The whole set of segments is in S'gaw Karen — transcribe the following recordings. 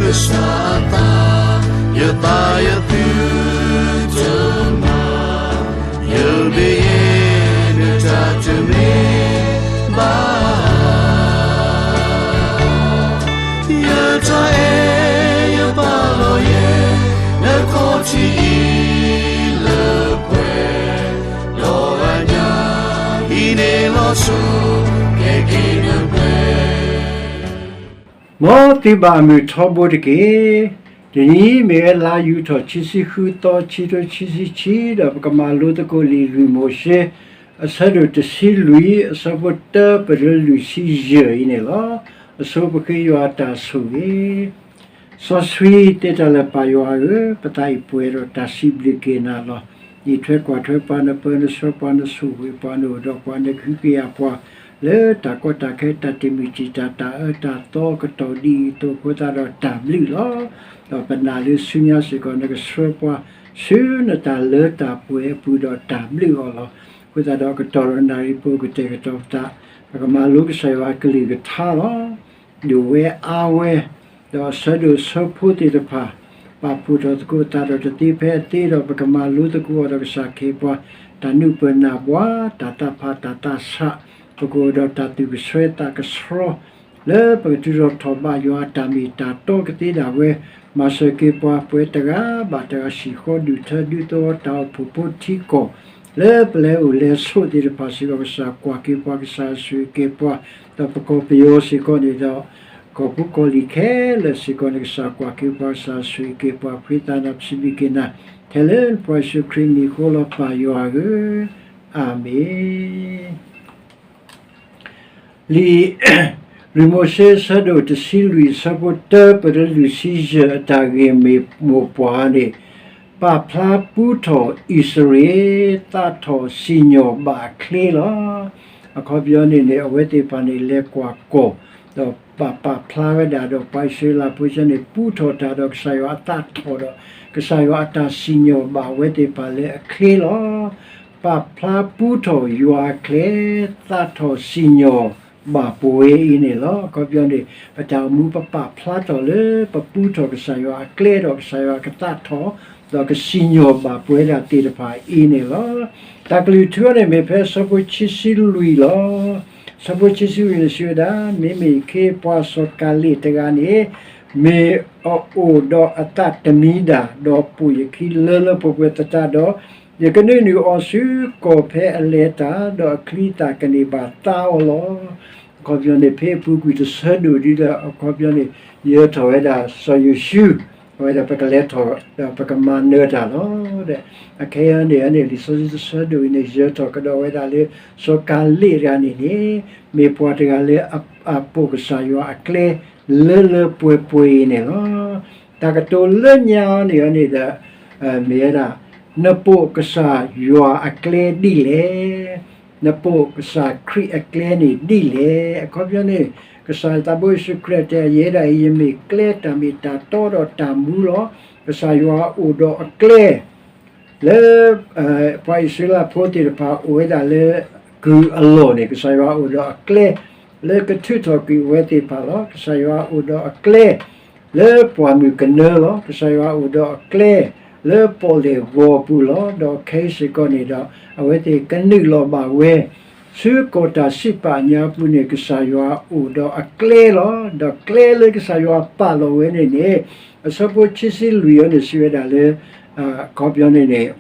ကစၢ်အသး, ယသးယသုတမၤ, ယဘၣ်ယဲန့ၣ်တၢ်တမ့ၢ်ဘၣ်. ယတၢ်အဲၣ်ယပာ်လီၤယဲ နခီၣ်ထံးအံၤလၢပှဲၤ, ဒီးအညၣ်အံၤန့ၣ်လီၤဆီ ကဲက့ၤနပှဲၤ မ်သုဘၣ်မုာ်ထီဘိတက့ၢ်. တနံၤအံၤမ့ၢ်ဝဲလါယူၤထီၣ် ခံဆံဃုသီ ခံထိခံဆံခံ, ဒီးပကမၤလိသကိးလံာ်လွံၢ်မိၤၡ့ အဆၢဒိၣ်တဆံလွံၢ် အဆၢဖိတၢပတုၤလၢလွံၢ်ဆံယဲၢ်အံၤန့ၣ်လီၤ. အဆိပဃ့ယွၤအတၢ်ဆိၣ်ဂ့ၤ စီဆှံသ့တၢ်လၢပၢ်ယွၤဧၢ, ပသးအံၤပှဲၤဒီးတၢ်စံးဘျုးက့ၤနၤလီၤ. နအံးထွဲကွၢ်ထွဲပှၤ, နပၢနဆှၢပှၤ, နဆိၣ်ဂ့ၤပှၤ, နအိၣ်ဒီးပှၤ, နကဟုကယာ်ပှၤ လၢတၢ်ကီတၢ်ခဲ တၢ်တမုာ်တံာ်တာ် တၢ်အၢတၢ်သီအကတီၢ်ဒ်အံၤအသိးအဃိသတးဒီး တၢ်ဘျုးလီၤ. ဒီးပနာ်လၢဆူညါစ့ၢ်ကီး နကဆှၢပှၤဆူနတၢ်လၢတၢ်ပှဲၤအပူၤဒီးတၢ်ဘျုးအီၤလီၤ. အဃိသတးဒီး ကတီၢ်ဒီးနၣ်ရံၣ်ပူၤ ကတဲာ်ကတီၤပသး, ပကမၤလိကစၢ်ယွၤအကလုၢ်ကထါလီၤ. ဒိၣ်ဝဲအါဝဲ, ဒီးအဆၢဒိၣ်အဆၢဖိသ့ၣ်တဖၣ် ပာ်ဖှိၣ်ထီၣ်သကိးသးဒီးတသ့ဖဲအသ့ဒီး ပကမၤလိသကိးအီၤဒီးကစၢ်ခ့ပှၤ တၢ်နုာ်ပၢၢ်နၢ်ပှၤ တၢ်သးဖးတၢ်သးဆး, ပကအိၣ်ဒီးတၢ်သူၣ်ကဆှဲသးကဆှီ လၢပကထုးထီၣ်ထီၣ်ဘးယွၤအတၢ်မ့ၢ်တၢ်တီကသ့ဒၣ်ဝဲ, မၤစၢၤက့ၤပှၤပှဲၤတဂၤဘၣ်တဂၤ ဟံၣ်ဃီဒုၣ်ထၢဒုးသဝီတၢ်အိၣ်ဖှိၣ်ဖိထံကီၢ် လၢပလဲၤအိၣ်လဲၤဆိးသ့ၣ်တဖၣ်စ့ၢ်ကီး ကစၢ်ကွၢ်က့ၤပှၤ ကစၢ်ဆိၣ်ဂ့ၤက့ၤပှၤ, ဒီးပကီၢ်ပယီၤစ့ၢ်ကီးန့ၣ်ဒီး ကီၢ်ပူၤကီၢ်လံၤခဲလၢာ်စ့ၢ်ကီးန့ၣ် ကစၢ်ကွၢ်က့ၤပှၤ ကစၢ်ဆိၣ်ဂ့ၤက့ၤပှၤ ဖှံသးနၤပစံးဘျုးက့ၤနၤ ထဲလၢပှၤယ့ၣ်ၡူးခရံာ်မံၤအဃိလီၤ ပၢ်ယွၤဧၢ, အၤမ့ၣ်. လံာ်လွံၢ်မိၤၡ့ အဆၢဒိၣ်တဆံလွံၢ် အဆၢဖိတၢ ပတုၤလၢလွံၢ်ဆံယဲၢ် အတၢ်ဂ့ၢ်မ့ၢ်မိၢ်ပှၢ်န့ၣ်, ပာ်ဖျါပူထီၣ်အံၣ်စရ့လး သးထီၣ်စံၣ်ညီၣ်ဘၣ်အချ့လီၤ. အခီပညီန့ၣ်န့ၣ် အဝဲသ့ၣ်တဖၣ်န့ၣ် လဲၤကွၢ်ကီၢ် ဒီးပာ်ပာ်ဖျါဝဲဒၣ်ဒီး ပှၤအံၣ်စရ့လးဖိဆၢန့ၣ် ပူထီၣ်တၢ်ဒီးကစၢ်ယွၤအသးထီၣ်ဒီး ကစၢ်ယွၤအတၢ်စံၣ်ညီၣ်ဘၣ်အဝဲသ့ၣ်တဖၣ်လၢအချ့လီၤ. ပာ်ဖျါပူထီၣ်ယွၤအကျဲ, သးထီၣ်စံၣ်ညီၣ်ဘၣ်ပဝဲအံၤန့ၣ်လီၤ. အခီပညီန့ၣ် ပတၢ်အိၣ်မူပပာ်ဖျါထီၣ်လၢ ပပူထီၣ်ကစၢ်ယွၤအကျဲဒီး ကစၢ်ယွၤကသးထီၣ် ဒီးကစံၣ်ညီၣ်ဘၣ်ပဝဲဒၣ်သ့ၣ်တဖၣ်အံၤန့ၣ်လီၤ. တၢ်ကလုၢ်ထူန့ၣ်မ့ၢ်ဖဲအဆၢဖိခံဆံလွံၢ်လီၤ. အဆၢဖိခံဆံလွံၢ်န့ၣ်စံးဝဲဒၣ်, မ့မ့ၢ်ယခ့ပှၤစီၤကၤလ့းတဂၤန့ၣ် မ့ၢ်အအိၣ်ဒီးအသးတမံၤဒၣ်, ဒီးပိာ်ယခံလၢလၢပှဲၤပှဲၤသတးဒီး, ယကနုာ်နုာ်အီၤဆူကီၢ်ဖဲအလဲၤတၢ်, ဒီးအချံအသၣ်ကန့ၢ်ဘၣ်သါအီၤလီၤ. အခီပညီန့ၣ် ဖဲအပူၤကွံာ်တဆၢဒိၣ်ဒ်ဒီး အခီပညီန့ၣ် ယၢၤထီၣ်ဝဲဒၣ်စီၤယိၤၡူ, အဝဲဒၣ်ပကလဲၤထီၣ် ဒီးပကမၤနၢၤတၢ်လီၤ. ဒီးအခဲအံၤန့ၣ်န့ၣ် လံာ်စီဆှံတဆၢဒိၣ်အံၤန့ၣ် ယၢၤထီၣ်ကဒီးဝဲဒၣ်လၢ စီၤကၤလ့းတဂၤန့ၣ်န့ၣ် မ့ၢ်ပှၤတဂၤလၢအပိာ်ကစၢ်ယွၤအကျဲ လၢလၢပှဲၤပှဲၤအံၤန့ၣ်လီၤ. တၢ်ကတိၤလၢညါအီၤန့ၣ်န့ၣ်ဒီး မ့ၢ်ဝဲဒၣ် နပိာ်ကစၢ်ယွၤအကျဲဒ်လဲၣ်, နပိာ်ကစၢ်ခရံာ်အကျဲန့ၣ်ဒ်လဲၣ်. အခီပညီန့ၣ် ကစၢ်သးဘိယ့ၣ်ၡူးခရံာ်တဲ ယဲဒၣ်အံၤ ယမ့ၢ်ကျဲတၢ်မ့ၢ်တၢ်တီဒီးတၢ်မူလီၤ. ကစၢ်ယွၤအိၣ်ဒီးအကျဲ လၢ ပှၤအံၣ်စရ့လးဖိသ့ၣ်တဖၣ်အိၣ်ဝဲဒၣ်လၢ ကုၢ်အလီၢ်န့ၣ် ကစၢ်ယွၤအိၣ်ဒီးအကျဲ လၢကထုးထီၣ်ကွံာ်အဝဲသ့ၣ်တဖၣ်လီၤ. ကစၢ်ယွၤအိၣ်ဒီးအကျဲ လၢပှၢ်မုၢ်ကနၢလီၤ. ကစၢ်ယွၤအိၣ်ဒီးအကျဲ လၢပီၣ်လဲၣ်ဂီၤပူၤလီၤ. ဒီးခဲအံၤစ့ၢ်ကီးန့ၣ်ဒီး အဝဲသ့ၣ်ကနုာ်လီၤဘၣ်ဝဲ ဆူကီၢ်တၢ်စံးပာ်ညါအပူၤန့ၣ် ကစၢ်ယွၤအိၣ်ဒီးအကျဲလီၤ. ဒီးကျဲလၢကစၢ်ယွၤပာ်လီၤဝဲန့ၣ်န့ၣ် အဆၢဖိခံဆံလွံၢ်အံၤန့ၣ် စံးဝဲဒၣ်လၢ အခီပညီန့ၣ်န့ၣ်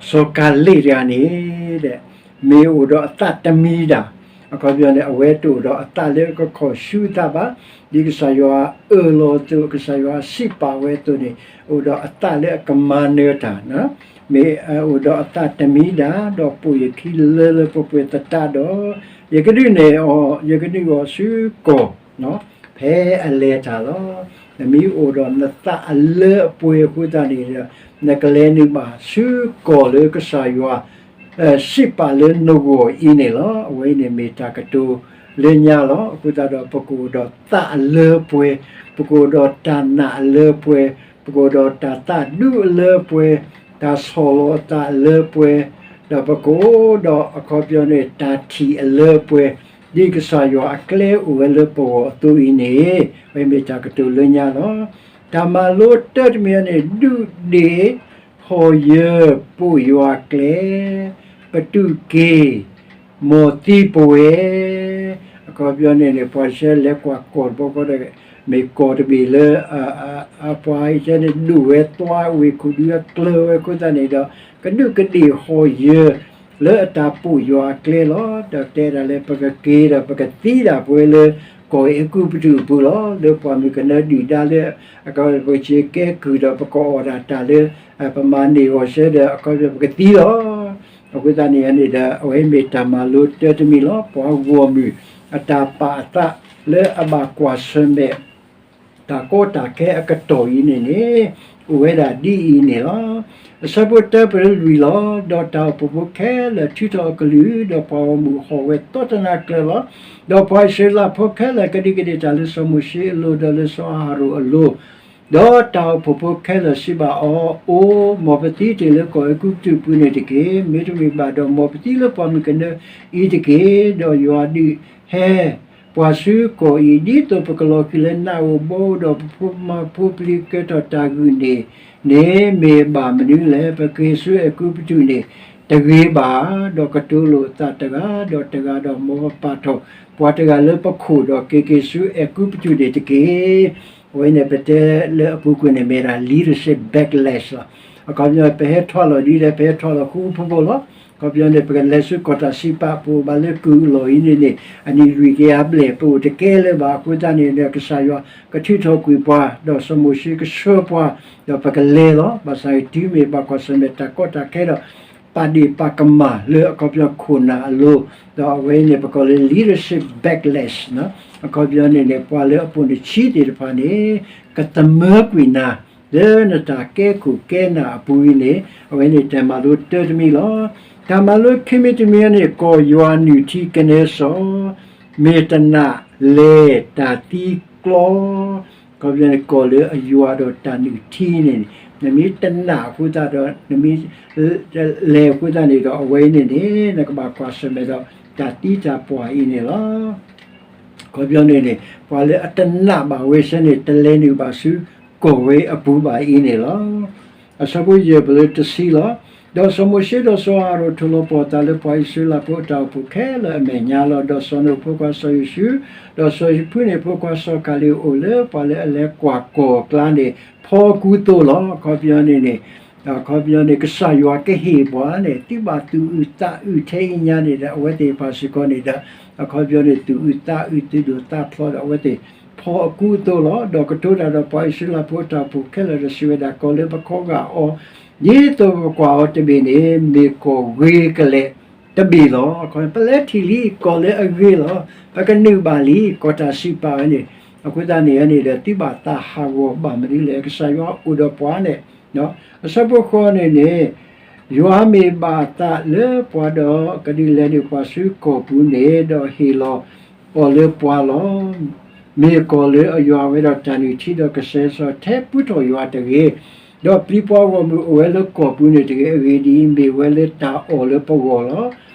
စီၤကၤလ့းတဂၤန့ၣ် မ့ၢ်အိၣ်ဒီးအသးတမံၤဒၣ်, အခီပညီန့ၣ် အဝဲတအိၣ်ဒီးအသးလၢအကခီၣ်ဆူအသးဘၣ်, ဒ်ကစၢ်ယွၤအၢၣ်လီၤအသိး ကစၢ်ယွၤစံးပာ်ဝဲအသိးန့ၣ် အိၣ်ဒီးအသးလၢအကမၤနၢၤတၢ်, မ့ၢ်အိၣ်ဒီးအသးတမံၤဒၣ် ဒီးပိာ်ယခံလၢလၢပှဲၤပှဲၤသတးဒီး ယကဒုးနဲၣ်အီၤ ယကဒုးအီၤဆူကီၢ် ဖဲအလဲၤတၢ်လီၤ. နမ့ၢ်အိၣ်ဒီးနသးအလၢအပှဲၤအဃိသတးန့ၣ်ဒီး နကလဲၤနုာ်ဘၣ်ဆူကီၢ်လၢကစၢ်ယွၤ စံးပာ်လၢနဂီၢ်အံၤန့ၣ်လီၤ. အဝဲအံၤန့ၣ်မ့ၢ်တၢ်ကတိၤလၢညါလီၤ. အဃိသတးဒီး ပကအိၣ်ဒီးသးအလၢအပှဲၤ, ပကအိၣ်ဒီးတၢ်နာ်အလၢအပှဲၤ, ပကအိၣ်ဒီးတၢ်သးဒူအလၢအပှဲၤ, တၢ်ဆီၣ်လီၤအသးအလၢအပှဲၤ, ဒီးပကအိၣ်ဒီးအခီပညီန့ၣ် တၢ်ထံၣ်အလၢအပှဲၤ ဒ်ကစၢ်ယွၤအကျဲအိၣ်ဝဲလၢပဂီၢ်အသိးအံၤန့ၣ်, အဝဲမ့ၢ်တၢ်ကတိၤလၢညါလီၤ. တၢ်မၤလိတၢတမံၤအံၤန့ၣ် ဒုးဒ့ၣ်ဟီၣ်ယၢၤပိာ်ယွၤအကျဲ, ပတုာ်က့ၤ မ်သံပဝဲ အခီပညီန့ၣ်န့ၣ် ပှၤတဆဲလဲၤကွၢ်ကီၢ်တဘျီဃီဒီး မ့ၢ်ကီၢ်တဘ့ၣ်လၢ အပှၤအံၤန့ၣ် ဒိၣ်ဝဲသွါဝ့ၢ်ခိၣ်ဒုးအကျၢၤဝဲအဃိသတးန့ၣ်ဒီး ကဒုးကဒ့ၣ်ဟီၣ်ယၢၤ လၢအတၢ်ပိာ်ယွၤအကျဲလီၤ. ဒီးတဲဒၣ်လၢ ပကက့ၤဒီးပကသံဒၣ်ပဝဲလၢ ကီၢ်အဲၤကူပတူးအပူၤလီၤ. လၢပှၢ်မုၢ်ကနၢဒုၣ်ဒါလၢ အကပက့ၤကဲကုၢ်ဒီး ပကအီၣ်ဒၣ်တၢ်လၢ ပမၤန့ၢ်အီၤစ့ၢ်ဒီး အခီပညီပကသံလီၤ. အဃိသတးန့ၣ်န့ၣ်ဒီး အဝဲမ့ၢ်တၢ်မၤလိတၢတမံၤလီၤ. ပှၤဂီၢ်မုၢ်အတၢ်ပာ်အသးလၢအဘၣ်ကွၢ်ဆၢၣ်မဲာ် တၢ်ကီတၢ်ခဲအကတီၢ်အံၤန့ၣ်န့ၣ် အိၣ်ဝဲဒၣ်ဒ်အံၤန့ၣ်လီၤ. အဆၢဖိတၢပၢၢ်လွံၢ်လီၤ. ဒီးတၢ်အိၣ်ဖှိၣ်ဖိခဲလၢာ်ထုးထီၣ်အကလုၢ်, ဒီးပှၤဂီၢ်မုၢ်ဟီၣ်ဝဲသီတနၤကျၢၤလီၤ. ဒီးပှၤအံၣ်စရ့လးဖိခဲလၢာ်ကဒုးကဒ့ၣ်တၢ်လၢစီၤမိၤၡ့အလိၤ ဒီးလၢစီၤအၤဟရိၣ်အလိၤ, ဒီးတၢ်အိၣ်ဖှိၣ်ဖိခဲလၢာ်စံးဘၣ်အီၤ, အိ, မ်ပသံတ့ၢ်လၢကီၢ်အဲၤကူပတူးအပူၤန့ၣ်တက့ၢ်. မ့တမ့ၢ်ဘၣ်ဒီး မ်ပသံလၢပှၢ်မုၢ်ကနၢအံၤတက့ၢ်. ဒီးယွၤဒုးဟဲ ပှၤဆူကီၢ်အံၤ ဒ်သိးပကလီၤဃံၤလၢနးဧိၤဘီဧိၤ ဒီးပဖိမါဖိပျံၤကဲထီၣ်တၢ်ဂုာ်န့ၣ်န့ၣ် မ့ၢ်ဘၣ်မနုၤလဲၣ်. ပက့ၤဆူအဲၤကူပတူးန့ၣ်တဂ့ၤဘၣ်. ဒီးကတိၤလိာ်အသးတဂၤဒီးတဂၤဒီး မ်ပပာ်ထီၣ်ပှၤတဂၤလၢပခိၣ် ဒီးက့ၤက့ၤဆူအဲၤကူပတူးန့ၣ်တက့ၢ်. အဝဲန့ၣ်ပတဲလၢအပူၤကွံာ်န့ၣ် မ့ၢ်ဒၣ် leadership backlash လီၤ. အခီပညီ ပဟဲထီၣ်လီၤဒ်လဲၣ် ပဟဲထီၣ်လီၤဃူဃူဖိးဖိးလီၤ. အခီပညီန့ၣ် ပကလဲၤဆူကီၢ်တၢ်စံးပာ် ပအိၣ်ဘၣ်လၢကုၢ်အလီၢ်အံၤန့ၣ်န့ၣ် အနံၣ်လွံၢ်ကယၤဘျဲၣ် ပအိၣ်တကဲလၢၤဘၣ်. အဃိသတးန့ၣ်ဒီး ကစၢ်ယွၤကထုးထီၣ်ကွံာ်ပှၤ ဒီးစီၤမိၤၡ့ကဆှၢပှၤ ဒီးပကလဲၤလီၤ. ဘၣ်ဆၣ်ဂ့ၤ တုၤမ့ၢ်ဘၣ်ကွၢ်ဆၢၣ်မဲာ်တၢ်ကီတၢ်ခဲဒီး ပာ်ဒ့ၣ်ပာ်ကမၣ်လၢအခီပညီခိၣ်နၢ်အလိၤ, ဒီးအဝဲအံၤန့ၣ် ပကိးလၢ leadership backlash အခီပညီန့ၣ်န့ၣ် ပှၤလၢအပိာ်နဆံးသ့ၣ်တဖၣ်န့ၣ် ကသမၢကွံာ်နၤ လၢနတၢ်ကဲခိၣ်ကဲနၢ်အပူၤအံၤန့ၣ် အဝဲန့ၣ်တၢ်မၤလိတၢတမံၤလီၤ. တၢ်မၤလိခံမံၤတမံၤန့ၣ် ကီၢ်ယွၤနုၢ်ထံကနဲစီၤ မ့ၢ်တနာ်လဲၤတၢ်သံကျီ အခီပညီန့ၣ် ကီၢ်လၢအယွၤဒီးတၢ်နုၢ်ထံန့ၣ် နမ့ၢ်တနာ်အဃိသတးဒီး နမ့ၢ်လဲၤအဃိသတးန့ၣ်ဒီး အဝဲအံၤန့ၣ်န့ၣ် နကဘၣ်ကွၢ်ဆၢၣ်မဲာ်ဒီး တၢ်သံတၢ်ပှၢ်အံၤန့ၣ်လီၤ. အခီပညီန့ၣ်န့ၣ် ပှၤလၢအတနာ်ဘၣ်ဝဲစ့ၢ်န့ၣ် တလဲၤနုာ်ဘၣ်ဆူကီၢ်ဝဲအပူၤဘၣ်အံၤန့ၣ်လီၤ. အဆၢဖိယဲၢ်ပလၢတဆံလီၤ. ဒီးစီၤမိၤၡ့ဒီးစီၤအၤဟရိၣ်ထိၣ်လီၤပှီၢ်သးလၢပှၤအံၣ်စရ့လးဖိအတၢ်အိၣ်ဖှိၣ်ခဲလၢာ်အမဲာ်ညါလီၤ. ဒီးစီၤနိၣ်ဖိခွါစီၤယိၤၡူ, ဒီးစီၤယဖူန့ၣ်ဖိခွါစီၤကၤလ့း အိၣ်လၢပှၤလၢအလဲၤကွၢ်ကီၢ်အကျါန့ၣ် ဖီအကူအသိးလီၤ. အခီပညီန့ၣ်န့ၣ် အခီပညီန့ၣ် ကစၢ်ယွၤကဟ့ၣ်ပှၤန့ၣ် သုဘၣ်သူၣ်အုးသးအုးထဲအံၤညါန့ၣ်ဒီး အဝဲသ့ၣ်တဖၣ်စ့ၢ်ကီးန့ၣ်ဒီး အခီပညီန့ၣ် သူၣ်အုးသးအုး သူၣ်ဒိၣ်သးဖျိးဒီး အဝဲသ့ၣ်ဖီအကူအသိးလီၤ. ဒီးကတိၤတၢ်ဒီးပှၤအံၣ်စရ့လးဖိအတၢ်အိၣ်ဖှိၣ်ခဲလၢာ်ဒီးစံးဝဲဒၣ်, ကီၢ်လၢပခီဂာ်အီၤ ဒ်သိးပကွၢ်အီၤတဘ့ၣ်န့ၣ် မ့ၢ်ကီၢ်ဂ့ၤကလဲာ်တဘ့ၣ်လီၤ. အခီပညီ ပလဲၤထံၣ်လံ ကီၢ်လၢအဂ့ၤလီၤ. ပကနုာ်ဘၣ်လံ ကီၢ်တၢ်စံးပာ်ဝဲန့ၣ်. အဃိသတးန့ၣ်န့ၣ်ဒီး သုဘၣ်သးဟးဂီၤဘၣ်မနုၤလဲၣ်, ကစၢ်ယွၤအိၣ်ဒီးပှၤန့ၣ် အဆၢဖိဃိးန့ၣ်န့ၣ်, ယွၤမ့ၢ်ဘၣ်အသးလၢပှၤဒီး ကဒုးလဲၤနုာ်ပှၤဆူကီၢ်ပူၤန့ၣ် ဒီးဟ့ၣ်လီၤအီၤလၢပှၤလီၤ. မ့ၢ်ကီၢ်လၢအယွၤဝဲဒီးတၢ်နုၢ်ထံဒီးကစဲးစ့ၢ် ထဲပူထီၣ်ယွၤတဂ့ၤ, ဒီးပျံၤပှၤဂီၢ်မုၢ်အိၣ်ဝဲလၢကီၢ်ပူၤန့ၣ်တဂ့ၤ. အဂ့ၢ်ဒ်အံၤ, မ့ၢ်ဝဲလၢတၢ်အီၣ်လၢပဂီၢ်လီၤ.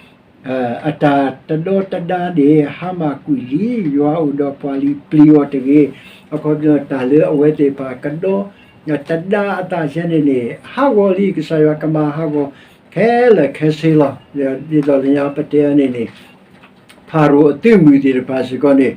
အတၢ်တဒီတဒါန့ၣ် ဟါမၢ်ကွံာ်လံ, ယွၤအိၣ်ဒီးပှၤလံ ပျံၤအီၤတဂ့ၤ. အခီပညီတၢ်လၢအဝဲသ့ၣ်တဖၣ်ကဒီ တဒါအသးစ့ၢ်န့ၣ်န့ၣ် ဟးဂီၤလံ, ကစၢ်ယွၤကမၤဟးဂီၤခဲလၢာ်ခဲဆ့လီၤ. ဒ်သိးလၢညါပတဲန့ၣ်န့ၣ် ဖၤရိၤအသုးမုၢ်သ့ၣ်တဖၣ်စ့ၢ်ကီးန့ၣ်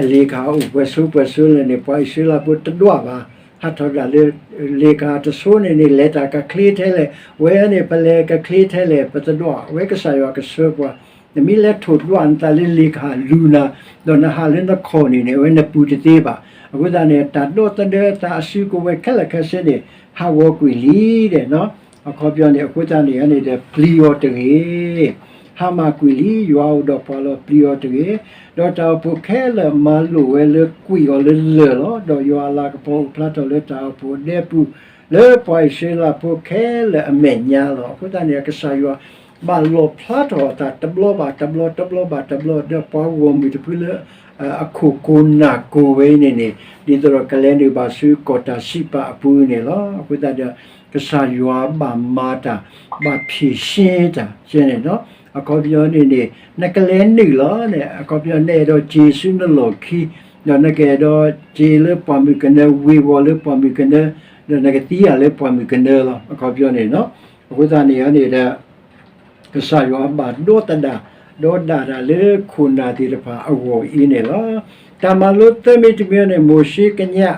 အလ့ၣ်ခၣ်အိၣ်ပှဲၤစိပှဲၤစိလၢာ်န့ၣ် ပှၤအံၣ်စရ့လးဖိတဒွးဘၣ်. ဟးထီၣ်ဒၣ်လၢ လ့ၣ်ခၣ်တစိၤန့ၣ်န့ၣ် လဲၤတၢ်ကချ့ထဲလဲၣ်, ဝဲန့ၣ် ပလဲၤကချ့ထဲလဲၣ် ပတဒွး, အဝဲကစၢ်ယွၤကဆှၢပှၤ. နမ့ၢ်လဲၤထိၣ်ဒွးနသးလၢလ့ၣ်ခၣ်လူၤနၤ, ဒီးနဟးလၢနခီၣ်န့ၣ်န့ၣ် အဝဲနပူၤတသ့ဘၣ်. အဃိသတးန့ၣ် တၢ်ဒီသဒၢသးအစုကဝဲၤခဲလၢာ်ခဲဆ့န့ၣ် ဟးဂီၤကွံာ်လံဒီး အခီပညီန့ၣ် အဃိသတးန့ၣ်န့ၣ်ဒီး ပျံၤအီၤတဂ့ၤ. ဟါမၢ်ကွံာ်လံ, ယွၤအိၣ်ဒီးပှၤလီၤ ပျံၤအီၤတဂ့ၤ. ဒီးတၢ်အိၣ်ဖှိၣ်ခဲလၢာ်မၤလိာ်ဝဲလၢကွံာ်အီၤလၢလၢၢ်လီၤ. ဒီးယွၤအလၤကပီၤအိၣ်ဖျါထီၣ်လၢတၢ်အိၣ်ဖှိၣ်ဒဲပူၤ လၢပှၤအံၣ်စရ့လးဖိခဲလၢာ်အမဲာ်ညါလီၤ. အဃိသတးန့ၣ် ကစၢ်ယွၤ ဘၣ်လီၣ်ဖျါထီၣ်အသးတဘျီဘၣ်တဘျီ တဘျီဘၣ်တဘျီ ဒီးပှၤဂီၢ်မုၢ်တဖုလၢ အခိၣ်ကိၤနၢ်ကိၤဝဲအံၤန့ၣ်န့ၣ် ဒ်သိးဒီးကလဲၤနုာ်ဘၣ်ဆူကီၢ်တၢ်စံးပာ်အပူၤန့ၣ်လီၤ. အဃိသတးဒီး ကစၢ်ယွၤဘၣ်မၤတၢ် ဘၣ်ဖြေရှင်းတၢ် ကဲန့ၣ်လီၤ. အခီပညီန့ၣ်န့ၣ် နကလဲၤနုာ်လီၤန့ၣ် အခီပညီနအဲၣ်ဒိးစ့ဆူနလီၢ်ခံ, ဒီးနကအဲၣ်ဒိးစ့လၢပှၢ်မုၢ်ကနၢ ဝ့ၤဝီၤလၢပှၢ်မုၢ်ကနၢ, ဒီးနကသံယၤလၢပှၢ်မုၢ်ကနၢလီၤ. အခီပညီန့ၣ် အဃိသတးန့ၣ်န့ၣ်ဒီး ကစၢ်ယွၤဘၣ်ဒီသဒၣ် ဒီးဒၣ်တၢ်လၢခိၣ်နၢ်သ့ၣ်တဖၣ်အဂီၢ်အံၤန့ၣ်လီၤ. တၢ်မၤလိသၢမံၤတမံၤန့ၣ် မိၤၡ့ကညး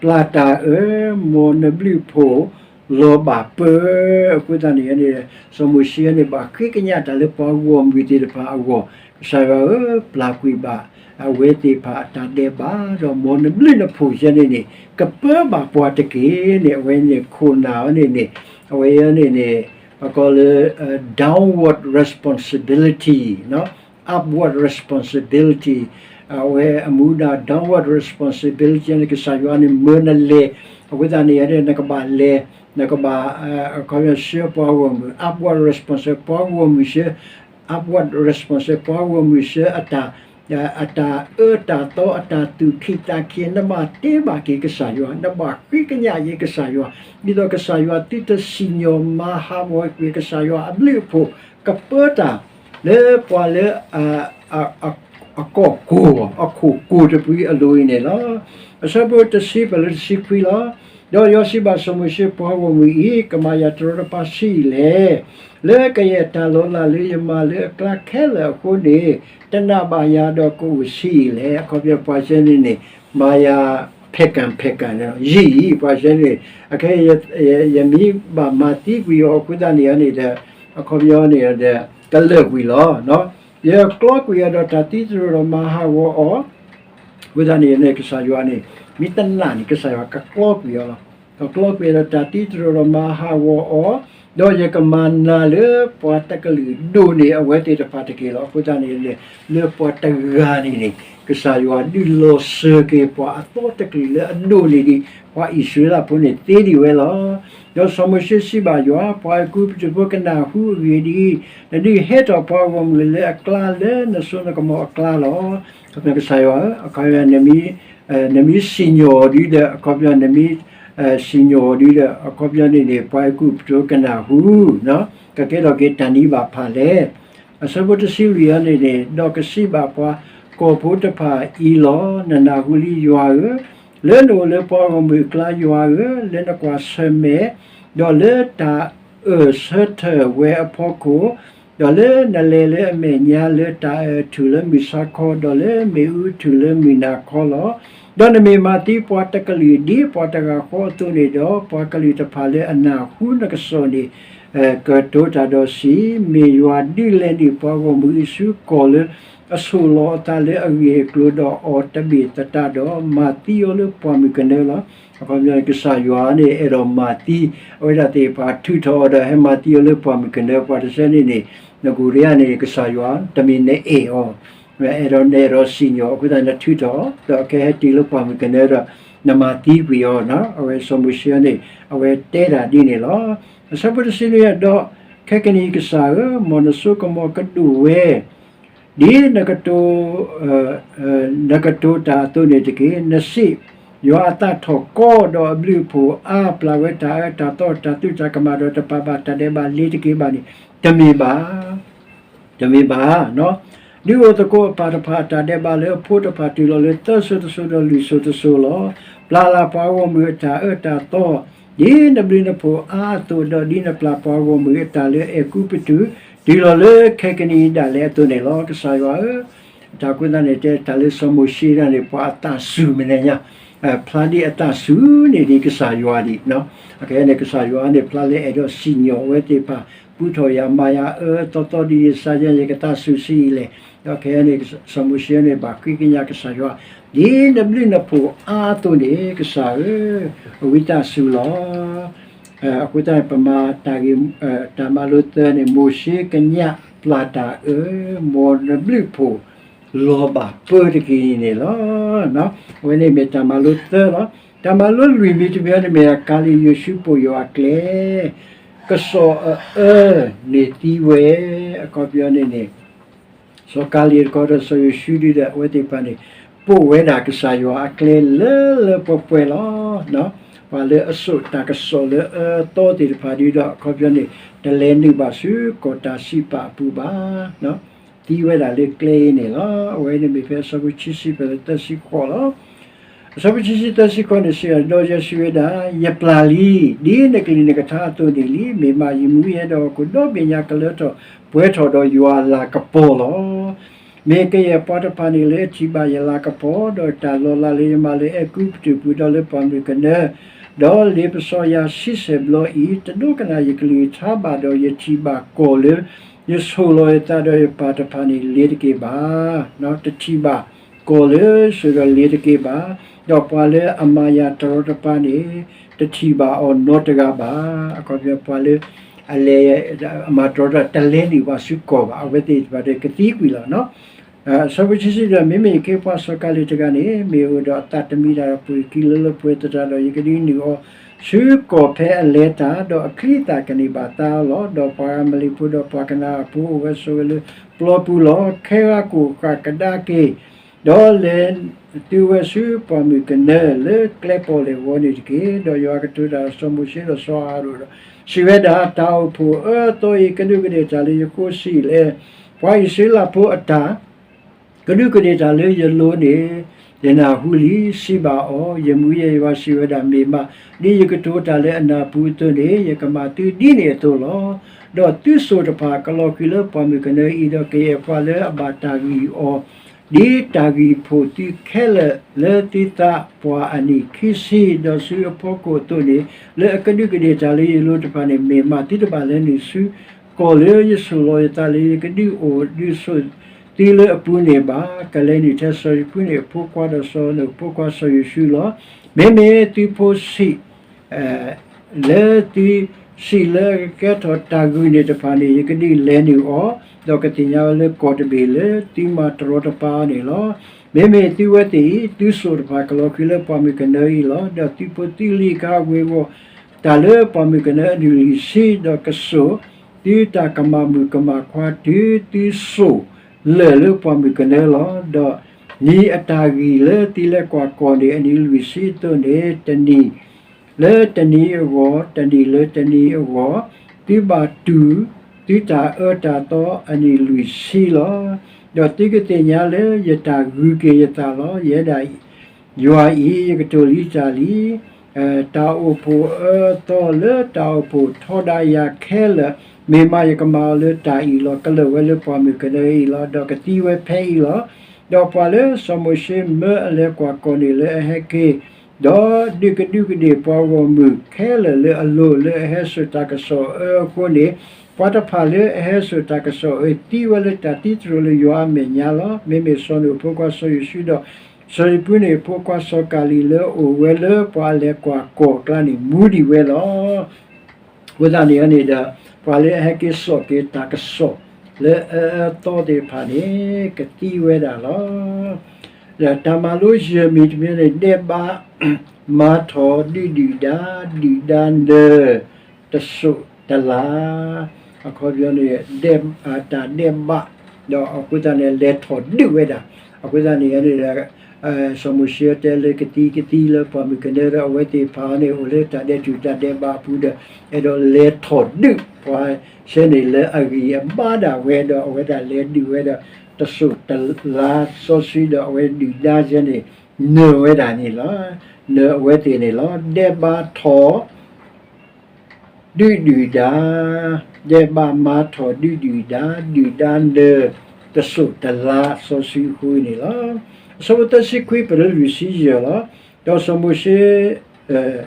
ပျၢ်တၢ်အၢ, မ်နဘျုးဖှိၣ်လီၤဘၣ်ပၢ, အဃိသတးန့ၣ်န့ၣ် စီၤမိၤၡ့န့ၣ်ဘၣ်ဃ့ကညးတၢ်လၢပှၤဂီၢ်မုၢ်သ့ၣ်တဖၣ်အဂီၢ်, ကစၢ်ယွၤဧၢ, ပျၢ်ကွံာ်ဘၣ် အဝဲသ့ၣ်တဖၣ်အတၢ်ဒဲးဘး, ဒီးမ်နဘျုးနဖှိၣ်ယဲန့ၣ်န့ၣ် ကပၢဘၣ်ပှၤတက့ၢ်န့ၣ် အဝဲန့ၣ်ခိၣ်နၢ်အီၤန့ၣ်န့ၣ် အဝဲအံၤန့ၣ်န့ၣ် အကီၢ်လၢ downward responsibility, upward responsibility, အဝဲအမူဒါ downward responsibility န့ၣ် ကစၢ်ယွၤန့ၣ်မၢနလဲၤ, အဃိသတးန့ၣ် နကဘၣ်လဲၤ, နကဘၣ် အခီပညီဆှၢပှၤဂီၢ်မုၢ် upward responsibility ပှၤဂီၢ်မုၢ်ဆှၢ, upward responsibility ပှၤဂီၢ်မုၢ်ဆှၢအတၢ် အတၢ်အၢတၢ်သီ အတၢ်သူၣ်ခံသးခံ နဘၣ်တဲဘၣ်က့ၤကစၢ်ယွၤ, နဘၣ်ဃ့ကညးက့ၤကစၢ်ယွၤ, ဒ်သိးကစၢ်ယွၤသုတစံၣ်ညီၣ်မၤဟးဂီၤကွံာ် ကစၢ်ယွၤအဘျုးအဖှိၣ် ကပၢတၢ်လၢပှၤလၢ အကီၢ်ကိၢ် အခိၣ်ကိၢ်တဖုအလိၤအံၤန့ၣ်လီၤ. အဆၢဖိတဆံ ပလၢတဆံခွံလီၤ. ဒီးယွၤစံးဘၣ်စီၤမိၤၡ့ ပှၤဂီၢ်မုၢ်အံၤ, ကမၤယၤတရီတပါဆံးအံၤလဲၣ်. လၢကယဲၢ်တၢ်လီၤလးလၢယမၤလၢအကျါခဲလၢာ်အဃိန့ၣ်, တနာ်ဘၣ်ယၤဒီးကအိၣ်ဆံးအံၤလဲၣ်. အခီပညီပှၤစဲန့ၣ်န့ၣ် မၤယၤ ဖဲကၣ်ဖဲကၣ်န့ၣ် ယံာ်အံၤ ပှၤစဲန့ၣ် အခဲအံၤ ယမ့ၢ်ဘၣ်မၤသံကွံာ်အီၤအဃိသတးန့ၣ်န့ၣ်ဒီး အခီပညီန့ၣ်ဒီး ကလၢာ်ကွံာ်လီၤ. ယကျီကွံာ်အီၤဒီးတၢ်သံသတြိာ်ဒီးမၤဟးဂီၤအီၤ အဃိသတးန့ၣ်န့ၣ် ကစၢ်ယွၤန့ၣ် မ့ၢ်တနာ်န့ၣ် ကစၢ်ယွၤကကျီကွံာ်အီၤလီၤ. ကကျီကွံာ်အီၤဒီးတၢ်သံသတြိာ်ဒီးမၤဟးဂီၤအီၤ, ဒီးယကမၤနၢၤလၢပှၤတကလုာ်ဒိၣ်န့ၢ်အဝဲသ့ၣ်တဖၣ်တက့ၢ်လီၤ. အဃိသတးန့ၣ်န့ၣ် လၢပှၤတဂၤန့ၣ်န့ၣ် ကစၢ်ယွၤဒုးလီၤစၢၤက့ၤပှၤအသီတကလုာ်လၢအဒိၣ်န့ၢ်ဒံး ပှၤအံၣ်စရ့လးဖိန့ၣ်သ့ဒံးဝဲလီၤ. ဒီးစီၤမိၤၡ့စံးဘၣ်ယွၤ, ပှၤအဲၤကူပတူးဖိကနၣ်ဟူအဂ့ၢ်ဒ်အံၤ, နဒုးဟဲထီၣ်ပှၤဂီၢ်မုၢ်လၢအကျါလၢနစိနကမီၤအကျါလီၤ. ကစၢ်ယွၤဧၢ, အခီပညီ နမ့ၢ်စံၣ်ညီၣ်အီၤဒ်ဒီး အခီပညီ နမ့ၢ်စံၣ်ညီၣ်အီၤဒ်ဒီး အခီပညီန့ၣ်န့ၣ် ပှၤအဲၤကူပတူးကနၣ်ဟူ, ကကဲထီၣ်က့ၤတၢ်နံၤဘၣ်ဖၣ်လဲၣ်. အဆၢဖိတဆံလွံၢ်အံၤန့ၣ်န့ၣ် ဒီးကစံးဘၣ်ပှၤကီၢ်ဖိတဖၣ်အံၤလီၤ, နနၢ်ဟူလံယွၤဧၢ, လၢနအိၣ်လၢပှၤဂီၢ်မုၢ်အကျါယွၤဧၢ, လၢနကွၢ်ဆၢၣ်မဲာ်, ဒီးလၢတၢ်အၢၣ်ဆၢထၢၣ်ဝဲအဖီခိၣ်, ဒီးလၢနလဲၤလၢအမဲာ်ညါလၢတၢ်အၢၣ်အထူၣ်လၢမုၢ်ဆါခီ, ဒီးလၢမ့ၣ်အူထူၣ်လၢမုၢ်နၤခီလီၤ. ဒီးနမ့ၢ်မၤသံပှၤတကလုာ်ဒ်ပှၤတဂၤဃီအသိးန့ၣ်ဒီး, ပှၤကလုာ်တဖၣ်လၢအနၢ်ဟူနကစီၣ်န့ၣ် ကတိၤတၢ်ဒီးစံး, မ့ၢ်ယွၤဒုးလဲန့ၢ်ပှၤဂီၢ်မုၢ်အံၤဆူကီၢ်လၢ အဆိၣ်လီၤအသးလၢအဂ့ၢ်အကျိၤဒီးအီၤတဘ့ၣ်သတးဒီး, မၤသံအီၤလၢပှၢ်မုၢ်ကနၢလီၤ. အခီပညီန့ၣ် ကစၢ်ယွၤန့ၣ်အဲၣ်ဒိးမၤသံ အဝဲဒၣ်သ့ၣ်တဖၣ်ထုးထီၣ်အီၤဒီးဟဲမၤသံအီၤလၢပှၢ်မုၢ်ကနၢ ပှၤတဆၢန့ၣ်န့ၣ် နကအိၣ်ဒံးဧါန့ၣ် ကစၢ်ယွၤ တမ့ၢ်နအဲၣ်အီၤ အဲၣ်ဒိးနအဲၣ်ဒိးစံၣ်ညီၣ် အဃိသတးနထုးထီၣ်အီၤ ဒီးကဟဲတုၤလၢပှၢ်မုၢ်ကနၢဒီး နမၤသံကွံာ်အီၤ, အဝဲစီၤမိၤၡ့န့ၣ် အဝဲတဲဒၣ်ဒ်န့ၣ်လီၤ. အဆၢဖိတဆံနွံ ဒီးခဲကနံၣ်အံၤကစၢ်ဧၢ, မ်နစိကမီၤကဒိၣ်ဝဲ ဒ်နကတိၤ နကတိၤတၢ်အသိးန့ၣ်တက့ၢ်. နစံး, ယွၤအသးထီၣ်ကီဒီးအဘျုးအဖှိၣ်အါ ပျၢ်ဝဲတၢ်အၢတၢ်သီတၢ်သုးတၢ်ကမၣ်ဒီးတပာ်ဘၣ်တၢ်ဒဲးဘးလ့ၤတက့ၢ်ဘၣ်န့ၣ် တမ့ၢ်ဘၣ် တမ့ၢ်ဘၣ်. ဒုးအိၣ်သကိးအပၢ်တဖၣ်အတၢ်ဒဲးဘးလၢအဖိတဖၣ်တုၤလီၤလၢသၢစိၤတစိၤဒီးလွံၢ်စိၤတစိၤလီၤ. ပျၢ်လၢ်ပှၤဂီၢ်မုၢ်အတၢ်အၢတၢ်သီ ဒ်နဘျုးနဖှိၣ်အါအသိး ဒီးဒ်နပျၢ်ပှၤဂီၢ်မုၢ်အတၢ်လၢအဲၤကူပတူး တုၤလီၤလၢခဲကနံၣ်အံၤဒၣ်လဲာ်အသိးန့ၣ်လီၤ. ကစၢ်ယွၤဧၢ, တၢ်အဃိသတးန့ၣ် တဲတၢ်လၢစီၤမိၤၡ့ဒၣ်န့ၣ် ပှၤအသးစူၤမဲာ်ညါ ဖျါဒ်အသးစူၤန့ၣ်ဒ်ကစၢ်ယွၤဒံး. အခဲအံၤန့ၣ် ကစၢ်ယွၤန့ၣ် ဖျါလၢအဲၣ်ဒိးစံၣ်ညီၣ်အဝဲသ့ၣ်တဖၣ် ပူထီၣ်ယၤမၤယၤအၢသီသီဒ်ယစါယဲ ယကသးစူၤဆံးအံၤလဲၣ်. ဒီးခဲအံၤန့ၣ် စီၤမိၤၡ့န့ၣ် ဘၣ်ဃ့ကညးကစၢ်ယွၤ ဒ်နဘျုးနဖှိၣ်အါအသိးန့ၣ် ကစၢ်ဧၢ, အဝံသးစူၤလီၤ. အဃိသတးန့ၣ် ပမၤတၢ်ဂ့ၢ် တၢ်မၤလိသၢန့ၣ် မိၤၡ့ကညးပျၢ်တၢ်အၢ မ်နဘျုးဖှိၣ်လီၤဘၣ်ပၢတက့ၢ်န့ၣ်လီၤ. အဝဲန့ၣ်မ့ၢ်တၢ်မၤလိသၢလီၤ. တၢ်မၤလိလွံၢ်မံၤတမံၤန့ၣ်မ့ၢ် ကၤလံၤယိၤၡူပိာ်ယွၤအကျဲ ကစီၣ်အအၢန့ၣ်သံဝဲ အခီပညီန့ၣ်န့ၣ် စီၤကၤလံၤတခီဒီးစီၤယိၤၡူဒုဒီး အဝဲသ့ၣ်တဖၣ်န့ၣ် ပိာ်ဝဲဒၣ်ကစၢ်ယွၤအကျဲလၢလၢပှဲၤပှဲၤလီၤ. ပှၤလၢအစိာ်တၢ်ကစီၣ်လၢအအၢအသီသ့ၣ်တဖၣ်ဒီး အခီပညီန့ၣ် တလဲၤနုာ်ဘၣ်ဆူကီၢ်တၢ်စံးပာ်အပူၤဘၣ်. သံဝဲဒၣ်လၢကျဲအံၤန့ၣ်လီၤ. အဝဲန့ၣ်မ့ၢ်ဖဲအဆၢဖိခံဆံဖဲသၢဆံဃိးလီၤ. အဆၢဖိခံဆံသၢဆံဃိးန့ၣ်စံးဝဲဒၣ်, ဒီးယွၤစံးဝဲဒၣ်, ယပျၢ်လံ, ဒ်နကလုၢ်နကထါအသိးန့ၣ်လံ. မ့ၢ်မးယမူယဲဒီးဟီၣ်ခိၣ် ဒီဘ့ၣ်ညါကလၢထီၣ်ပှဲၤထီၣ်ဒီးယွၤအလၤကပီၤလီၤ. မ့ၢ်ကယဲၢ်ပှၤတဖၣ်န့ၣ်လၢအထံၣ်ဘၣ်ယလၤကပီၤ, ဒီးတၢ်လီၤလးလၢယမၤလၢအဲၤကူပတူးပူၤ ဒီးလၢပှၢ်မုၢ်ကနၢ, ဒီးလ့ပစီယၤဆံဆဲၣ်ဘျီအံၤ, တဒိကနၣ်ယကလုၢ်ယထါဘၣ်, ဒီးယထံၣ်ဘၣ်ကီၢ်လၢယဆိၣ်လီၤယသးဒီးယပၢ်တဖၣ်န့ၣ် လ့ၤတက့ၢ်ဘၣ်. တထံၣ်ဘၣ်ကီၢ်လၢဆိၣ်ဒီးလ့ၤတက့ၢ်ဘၣ်. ဒီးပှၤလၢအမၤယၤတရီတပါန့ၣ် တထံၣ်ဘၣ်အီၤနီတဂၤဘၣ်. အခီပညီပှၤလၢ အလဲၤ အမၤတရီတပါ တလဲၤနုာ်ဘၣ်ဆူကီၢ်ဘၣ်. အဝဲသ့ၣ်တဖၣ်ဒီးကသံကွံာ်လီၤ. အဆၢဖိခံဆံဒီး, မ့မ့ၢ်ယခ့ပှၤစီၤကၤလံၤတဂၤန့ၣ် မ့ၢ်အိၣ်ဒီးအသးတမံၤဒၣ်ဒီး ပှ့ၤခံလၢလၢပှဲၤသတးဒီး ယကဒုးနုာ်အီၤဆူကီၢ်ဖဲအလဲၤတၢ်, ဒီးအချံအသၣ်ကန့ၢ်ဘၣ်သါအီၤလီၤ. ဒီးပှၤအၤမၤလ့းဖိဒီးပှၤကနၤအၣ်ဖိအိၣ်ဝဲဆိးဝဲလၢပျီပူၤလီၤ. ခဲဂၤကိၣ်ဃၣ်ကဒါက့ၤ ဒီးလဲၤတုၤဝဲဆူပှၢ်မုၢ်ကနၢလၢကျဲပီၣ်လဲၣ်ဂီၤန့ၣ်တက့ၢ်. ဒီးယွၤကတိၤတၢ်ဒီးစီၤမိၤၡ့ဒီးစီၤအၤဟရိၣ်ဒီး စံးဝဲဒၣ်, တၢ်အိၣ်ဖှိၣ်အၢသီအံၤ ကဒူးကဒ့ၣ်တၢ်လၢယဃိစံးလဲၣ်, ပှၤအံၣ်စရ့လးဖိအတၢ် ကဒူးကဒ့ၣ်တၢ်လၢယလိၤန့ၣ် ယနၢ်ဟူလံ. စံးဘၣ်အီၤ, ယမူယဲယွၤစံးဝဲဒၣ်, မ့ၢ်မး ဒ်ယကတိၤတၢ်လၢအနၢ်ပူၤအသိးန့ၣ် ယကမၤသုဒ်န့ၣ်အသိးလီၤ. ဒီးသုစိၣ်တဖၣ်ကလီၤဃံၤလၢပှၢ်မုၢ်ကနၢအံၤ, ဒီးကယဲၢ်ပှၤလၢအဘၣ်တၢ်ဂံၢ်အီၤ ဒ်တၢ်ဂံၢ်ဖှိၣ်သုခဲလၢာ်လၢသုသးပှၢ်အနံၣ်ခံဆံ, ဒီးဆူအဖီခိၣ်အသိးန့ၣ် လၢအကဒူးကဒ့ၣ်တၢ်လၢယလိၤတဖၣ်န့ၣ် မ့ၢ်မးသုတဘၣ်လဲၤနုာ်ဆူကီၢ်လၢယဆိၣ်လီၤယသးလၢယကဒုးအိၣ်ဒုးဆိးသုလၢအပူၤန့ၣ်ဘၣ်. ကလဲၤနုာ်ထဲစီၤယိၤဖူးန့ၣ်အဖိခွါဒီးစီၤနိၣ်အဖိခွါစီၤယိၤၡူလီၤ. မ့မ့ၢ်သုဖိဆံး လၢသုဆံးလၢကကဲထီၣ်တၢ်ဂုာ်န့ၣ်တဖၣ်န့ၣ် ယကဒုးလဲၤနုာ်အီၤ, ဒီးကသ့ၣ်ညါဝဲလၢကီၢ်တဘ့ၣ်လၢသုမၤတရီတပါအီၤန့ၣ်လီၤ. မ့မ့ၢ်သုဝဲသ့ၣ်အံၤ သုစိၣ်တဖၣ်ကလီၤဃံၤလၢပှၢ်မုၢ်ကနၢအံၤလီၤ. ဒီးသုဖိသုလံၤကဟးဝ့ၤဝီၤတၢ်လၢပှၢ်မုၢ်ကနၢအနံၣ်လွံၢ်ဆံ, ဒီးကစိာ်သုတၢ်ကမၣ်မုၣ်ကမၣ်ခွါတုၤသုစိၣ်လၢာ်လၢပှၢ်မုၢ်ကနၢလီၤ. ဒီးနံၤအတၢ်ဂံၢ်လၢသုလဲၤကွၢ်ကီၢ်န့ၣ် အနံၤလွံၢ်ဆံအသိးန့ၣ် တနံၤ လၢတနံၤအဂီၢ်, တနံၤလၢတနံၤအဂီၢ်, သုဘၣ်တူၢ်သုတၢ်အၢတၢ်သီအနံၤလွံၢ်ဆံလီၤ. ဒီးသုကသ့ၣ်ညါလၢယတၢ်ဂုၤက့ၤယသးလီၤ. ယဲဒၣ်ယွၤအံၤ ယကတိၤလံတၢ်လံ. တၢ်အိၣ်ဖှိၣ်အၢသီလၢတၢ်အိၣ်ဖှိၣ်ထီဒါယၤခဲလၢာ်, မ့ၢ်မးယကမၤအီၤလၢတၢ်အံၤလီၤ. ကလၢာ်ဝဲလၢပှၢ်မုၢ်ကနၢအံၤလီၤ. ဒီးကသံဝဲဖဲအံၤလီၤ. ဒီးပှၤလၢစီၤမိၤၡ့မၢအလဲၤကွၢ်ကီၢ်န့ၣ်လၢအဟဲက့ၤ ဒီးဒုးကဒူးကဒ့ၣ်ပှၤဂီၢ်မုၢ်ခဲလၢာ်လၢအလိၤလၢအဟဲစိာ်တၢ်ကစီၣ်အၢအဃိန့ၣ်, ပှၤတဖၣ်လၢအဟဲစိာ်တၢ်ကစီၣ်အၢ သံဝဲလၢတၢ်သံသရိာ်လၢယွၤအမဲာ်ညါလီၤ. မ့မ့ၢ်စီၤနိၣ်အဖိခွါစီၤယိၤၡူဒီး စီၤယိၤဖူးန့ၣ်အဖိခွါစီၤကၤလံၤလၢအအိၣ်ဝဲလၢပှၤအလဲၤကွၢ်ကီၢ်အကျါန့ၣ် မူဒံးဝဲလီၤ. အဃိသတးန့ၣ်န့ၣ်ဒီး ပှၤလၢအဟဲက့ၤစိာ်က့ၤတၢ်ကစီၣ်လၢအအၢအသီသ့ၣ်တဖၣ်န့ၣ် ကသံဝဲဒၣ်လီၤ. ဒီးတၢ်မၤလိယဲၢ်မံၤတမံၤန့ၣ် ဒဲးဘး မၤထီၣ်ဒုးဒုၣ်ဒါ, ဒုၣ်ဒါနၢၤ တစိၢ်တလး, အခီပညီန့ၣ် ဒဲး တၢ်ဒဲးဘး ဒီးအဃိသတးန့ၣ် လဲၤထီၣ်ဒုးဝဲဒၣ်. အဃိသတးန့ၣ်န့ၣ်ဒီး စီၤမိၤၡ့တဲလၢကသံကသံလၢပှၢ်မုၢ်ကနၢဒီး အဝဲသ့ၣ်တဖၣ်န့ၣ် အိၣ်လၢတၢ်ဒဲးတူၢ်တၢ်ဒဲးဘးအပူၤဒီး အဲၣ်ဒိးလဲၤထီၣ်ဒုးပှၤဆဲန့ၣ်လၢအဂံၢ်အဘါဒၣ်ဝဲဒီး အဝဲဒၣ်လဲၤဒုးဝဲဒီး တစိၢ်တလးစီဆှံဒီး အဝဲဒုၣ်ဒါဆဲန့ၣ် နၢၤဝဲဒၣ်န့ၣ်လီၤ. နၢၤအဝဲသ့ၣ်န့ၣ်လီၤ. ဒဲးဘးထီၣ် ဒုးဒုၣ်ဒါ, ဒဲးဘးမၤထီၣ်ဒုးဒုၣ်ဒါ, ဒုၣ်ဒါနၢၤ တစိၢ်တလးစီဆှံအဃိန့ၣ်လီၤ. အဆၢဖိသၢဆံခွံ ပလၢလွံၢ်ဆံယဲၢ်လီၤ. ဒီးစီၤမိၤၡ့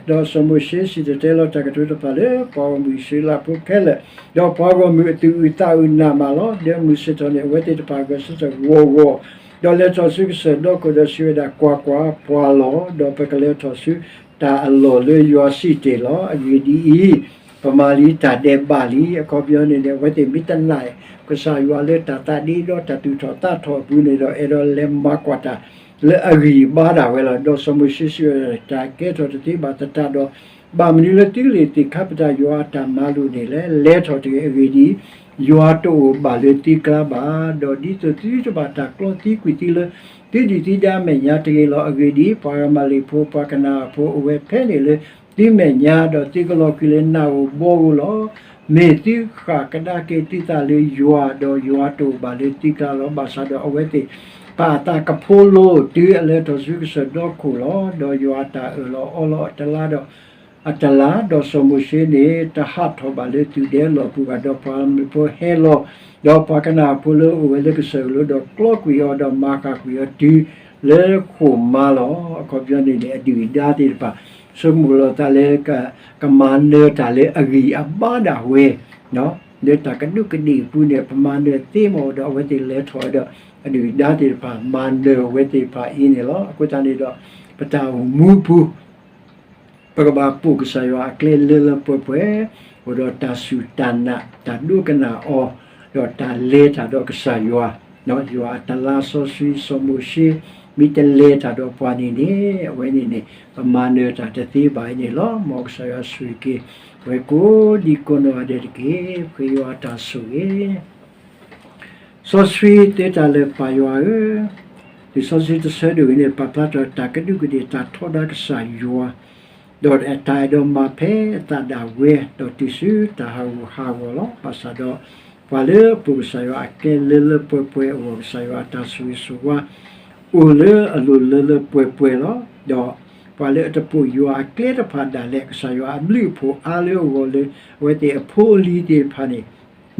ဒီးစီၤမိၤၡ့စံၣ်တဲၤတဲလီၤတၢ်ကတိၤတဖၣ်လၢ ပှၤဂီၢ်မုၢ်အံၣ်စရ့လးဖိခဲလၢာ်, ဒီးပှၤဂီၢ်မုၢ်အသူၣ်အုးသးအုးနးမးလီၤ. ဒီးမုၢ်ဆ့ၣ်ထီၣ်န့ၣ် အဝဲသ့ၣ်တဖၣ်ဂဲၤဆၢထၢၣ်ဂီၤဂီၤ, ဒီးလဲၤထီၣ်ဆူကစၢၢ်ဒီခိၣ်ဒီးစံးဝဲဒၣ်, ကွၢ်ကွၢ်, ပှၤလီၤ, ဒီးပကလဲၤထီၣ်ဆူတၢ်အလီၢ်လၢယွၤစံၣ်တ့ၢ်လီၤ. အဂ့ၢ်ဒ်အံၤ, ပမၤလံတၢ်ဒဲးဘးလံ. အခီပညီန့ၣ်န့ၣ် အဝဲသ့ၣ်မ့ၢ်တနာ်ကစၢ်ယွၤလၢတၢ်သးဒ့ဒီးတၢ်သူၣ်ထီၣ်သးထီၣ်အပူၤန့ၣ်ဒီး အဲၣ်ဒိးလဲၤမၤကွၢ်တၢ်လၢအဂံၢ်အဘါဒၣ်ဝဲလီၤ. ဒီးစီၤမိၤၡ့စံးဝဲဒၣ်, တၢ်ကဲထီၣ်တသ့ဘၣ်သတးဒီး ဘၣ်မနုၤလၢသုကလ့ၣ်သ့ၣ်ခါပတာ်ယွၤအတၢ်မၤလိာ်န့ၣ်လဲၣ်. လဲၤထီၣ်တဂ့ၤ. အဂ့ၢ်ဒ်အံၤ, ယွၤတအိၣ်ဘၣ်လၢသုကျါဘၣ်. ဒီးဒ်သိးသုတဘၣ်တၢ်ကျီသံကွံာ်သုလၢ သုဒုၣ်သုဒါအမဲာ်ညါတဂ့ၤလီၤ. အဂ့ၢ်ဒ်အံၤ, ပှၤအၤမၤလ့းဖိ ပှၤကနၤအၣ်ဖိ အိၣ်ဝဲဖဲန့ၣ်လၢ သုမဲာ်ညါ, ဒီးသုကလီၤကွံာ်လၢနးဧိၤဘီဧိၤလီၤ. မ့ၢ်သုဃၣ်ကဒါက့ၤသုသးလၢယွၤ, ဒီးယွၤတအိၣ်ဘၣ်လၢသုကျါလီၤ. ဘၣ်ဆၣ်ဒီးအဝဲသ့ၣ်ပာ်အသးကဖိလိၤတုၤအလဲၤထီၣ်ဆူကစၢၢ်ဒီခိၣ်လီၤ. ဒီးယွၤအတၢ်အၢၣ်လီၤအီလီၤအတလါဒီး အတလါ, ဒီးစီၤမိၤၡ့န့ၣ် တဟးထီၣ်ဘၣ်လၢသူၣ်ဒဲလီၢ်ပူၤဘၣ်, ဒီးပှၤအၣ်မုၣ်ဖိဟဲလီၤ, ဒီးပှၤကနၤအၣ်ဖိလၢအအိၣ်ဝဲလၢကစၢၢ်အလိၤ, ဒီးကျီကွံာ်အီၤ, ဒီးမၤဃၣ်ကွံာ်အီၤတုၤလၢဃိာ်မါလီၤ. အခီပညီန့ၣ်န့ၣ် အဒုၣ်အဒါသ့ၣ်တဖၣ် ဆိကမိၣ်လီၤသးလၢ ကမၤနၢၤတၢ်လၢအဂံၢ်အဘါဒၣ်ဝဲ, လၢတၢ်ကဒူးကဒ့ၣ်အပူၤန့ၣ် ပမၤနၢၤသ့မ့ၢ်ဒီး အဝဲသ့ၣ်လဲၤထီၣ်ဒီး အဒုၣ်အဒါသ့ၣ်တဖၣ် မၤနၢၤအဝဲသ့ၣ်တဖၣ်အံၤန့ၣ်လီၤ. အဃိသတးန့ၣ်ဒီး ပတၢ်အိၣ်မူပူၤ ပကဘၣ်ပိာ်ကစၢ်ယွၤအကျဲလၢလၢပှဲၤပှဲၤ, အိၣ်ဒီးတၢ်စူၢ်တၢ်နာ် တၢ်ဒိကနၣ်အီၤ, ဒီးတၢ်လဲၤတၢ်ဒီးကစၢ်ယွၤ, ယွၤအတလါစီဆှံစီၤမိၤၡ့ မ့ၢ်တလဲၤတၢ်ဒီးပှၤန့ၣ်န့ၣ် အဝဲန့ၣ်န့ၣ် ပမၤနၢၤတၢ်တသ့ဘၣ်အံၤန့ၣ်လီၤ. မ်ကစၢ်ယွၤဆိၣ်ဂ့ၤက့ၤ ပဝဲကိးဒံကိးနီၢ်ဂၤဒဲးတက့ၢ်. ဃ့ယွၤအတၢ်ဆိၣ်ဂ့ၤ စီဆှံသ့တၢ်လၢာ်ပၢ်ယွၤဧၢ, လံာ်စီဆှံတဆၢဒိၣ်အံၤန့ၣ် ပာ်ဖျါထီၣ်တၢ်ကဒူးကဒ့ၣ်တၢ်ထီဒါကစၢ်ယွၤ, ဒီးတၢ်အဲၣ်ဒိးမၤဖဲအသးဒၣ်ဝဲ, ဒီးတုၤဆူတၢ်ဟးဂူာ်ဟးဂီၤလီၤ. ဘၣ်ဆၣ်ဒီး ပှၤလၢအပိာ်ကစၢ်ယွၤအကျဲလၢလၢပှဲၤပှဲၤအဂီၢ် ကစၢ်ယွၤအတၢ်ဆိၣ်ဂ့ၤဆိၣ်ဝါ အိၣ်လၢအလိၤလၢလၢပှဲၤပှဲၤလီၤ. ဒီးပှၤလၢအတပိာ်ယွၤအကျဲတဖၣ်ဒၣ်လဲာ် ကစၢ်ယွၤအဘျုးအဖှိၣ်အါလၢအဂီၢ်လၢ အဝဲသ့ၣ်အဖိအလံၤသ့ၣ်တဖၣ်န့ၣ်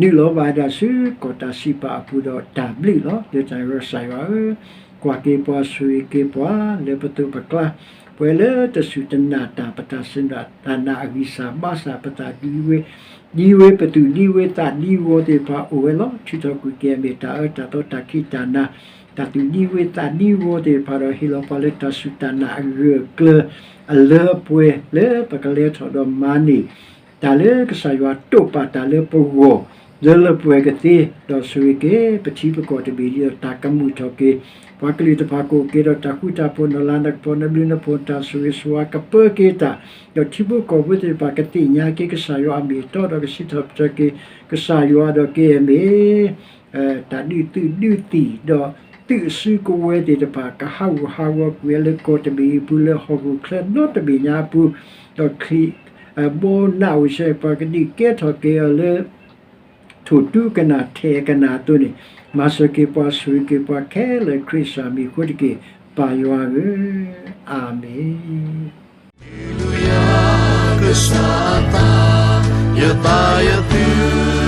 နုာ်လီၤဘၣ်ဝဲဒၣ်ဆူကီၢ်တၢ်စံးပာ်အပူၤဒီးတၢ်ဘျုးလီၤ. လၢတၢ်ကစၢ်ယွၤဧၢ, ကွၢ်က့ၤပှၤဆိၣ်ဂ့ၤက့ၤပှၤလၢပသိးပကျါ, ပဝဲလၢတစူၢ်တနာ်တၢ် ပတၢ်စူၢ်တၢ်နာ်အဂံၢ်စၢ်ဘါစၢ် ပသးဒံဝဲ, ဒံဝဲပသူၣ်ဒံဝဲသးဒံဝီသ့ၣ်တဖၣ်အိၣ်ဝဲလီၤ. ထုးထီၣ်ကွံာ်က့ၤအမ့ၢ်တၢ်အၢတၢ်သီတၢ်ခံးတၢ်နၤ တၢ်သူၣ်ဒံဝဲသးဒံဝီသ့ၣ်တဖၣ်ဒီး ဟ့ၣ်လီၤပှၤလၢတၢ်စူၢ်တၢ်နာ်အဂၢၢ်အကျၢၤ အလၢအပှဲၤလၢပကလဲၤထီၣ်ဒီးမၤန့ၢ် တၢ်လၢကစၢ်ယွၤတိာ်ပာ်တၢ်လၢပဂီၢ် လၢလၢပှဲၤပှဲၤကသ့, ဒီးဆိၣ်ဂ့ၤက့ၤပထံပကီၢ်တဘ့ၣ် ဒ်သိးတၢ်ကမုာ်ထီၣ်က့ၤ ပှၤကလုာ်တဖၣ်ကအိၣ်က့ၤဒီးတၢ်ဃူတၢ်ဖိး နလၤနကပီၤ နဘျုးနဖှိၣ် တၢ်ဆိၣ်ဂ့ၤဆိၣ်ဝါကပၢက့ၤတၢ်, ဒီးထံဖိကီၢ်ဖိသ့ၣ်တဖၣ်ကသ့ၣ်ညါက့ၤကစၢ်ယွၤအမ့ၢ်အတီ ဒီးကစံးထီၣ်ပတြၢၤက့ၤ ကစၢ်ယွၤဒီးက့ၤအမ့ၢ် တၢ်ဒုးသုးဒုးသံၣ် ဒီးသုးအစုကဝဲၤသ့ၣ်တဖၣ် ကဟးဂူာ်ဟးဂီၤကွံာ်ဝဲလၢကီၢ်တဘ့ၣ်အံၤအပူၤ လၢဟီၣ်ခိၣ်ချၢဒီတဘ့ၣ်ညါအပူၤ, ဒီးခရံာ် ဘီနးအိၣ်ဆဲး ပှၤကဒုးကဲထီၣ်က့ၤအီၤလၢ ထိၣ်တူကနၣ်ထဲးကနၣ်အသိးန့ၣ်, မၤစၢၤက့ၤပှၤ ဆိၣ်ဂ့ၤက့ၤပှၤခဲလၢာ်ခရံာ်ကစၢ်မံၤအဃိတက့ၢ်, ပၢ်ယွၤဧၢ, အၤမ့ၣ်. ကစၢ်အသး, ယသးယသု